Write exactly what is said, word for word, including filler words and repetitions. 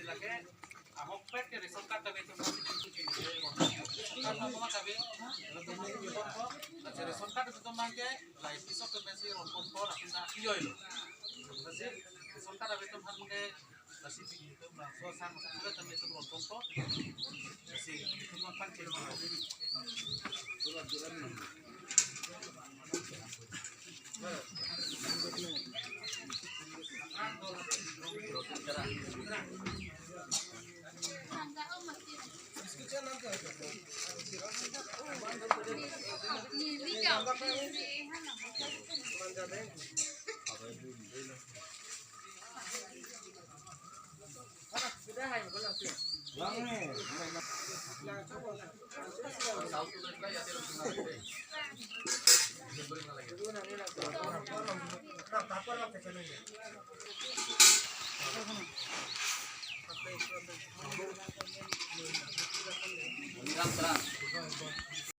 Lake ahokpet ke ration card kami itu masih itu gini. Ration card nama kami. Ration card itu teman ke lai pisok ke masih rompon por akhirnya iyo ilo. Masih ration card kami itu teman ke masih itu bangso sang sang sudah kami itu rompon por. Masih itu teman pan cek.